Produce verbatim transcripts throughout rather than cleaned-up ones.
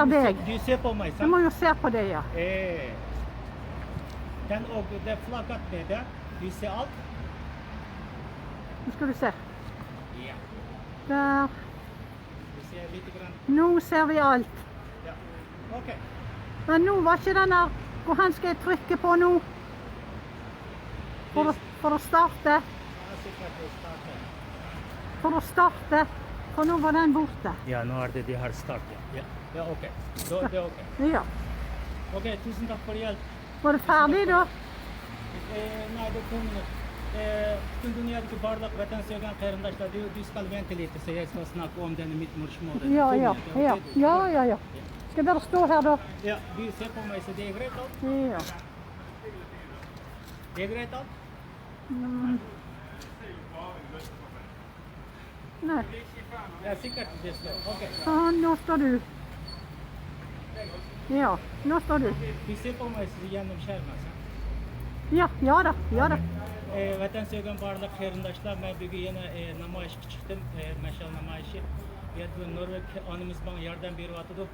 Big. Du ser på meg, sant? Du må jo se på det, ja. Eh. Den og det flagget med det. Du ser alt? Nå skal du se. Ja. Der. Du ser lite grann. Nå ser vi alt. Ja. Ok. Men nå var ikke den der. Hvor hen skal jeg trykke på nå? For å, for å starte. Ja, sikkert å starte. For å starte. For nå var den borte. Ja, nå er det de har start, ja. Ja, ja, ok. Da, det er ok. Ja. Ok, tusen takk for hjelp. Var det ferdig da? Eh, nei, det kom nå. Eh, bütün dünyadaki barlıq vatan sevgen karındaşlar diyor, du skal vente lite, så jeg skal snakke om denne mitt morsmål. Ja, ja, ja. Ja, ja, ja. Skal jeg bare stå her da? Ja, du ser på meg, så det er greit alt? Ja. Det er greit alt? Mm. Nei. Ja, sikkert det står. Ok. Faen, nå står du. Ja, nå står du. Du ser på meg så gjennom skjermen, sant? Ja, ja da, ja da. Eh, vatan sevgen barlıq karındaşlar, men bugün yine eh, namayışqa çıktım, eh, meşal namayışı. Bu yerde Norveg anımız bana yardım berip atıdı.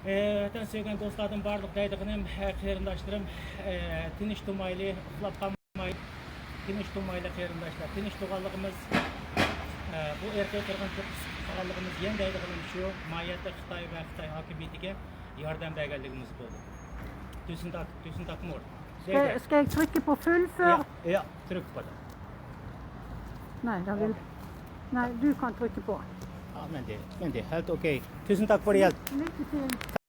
Eh, vatan sevgen dostlarım, barlıq daydıqlarım, eh, karındaşlarım, eh, tinç turmaylı, uxlap qalmaylı. Tinch turmaylı, qarindoshlar. Tinch turganligimiz, e, bu irqiy qirg'inchilik qilganligimiz yen deydiganim shu, ma yerda Xitoy va Xitoy hokimiyatiga yordam berganligimiz bo'ldi. Tusen takk, tusen takk, mor. Skal, skal jeg trykke på full før? Ja, ja, trykk på det. Nei, da vil... Ok. Nei, du kan trykke på. Ja, men det, men det er helt ok. Tusen takk for hjelp. Lykke til.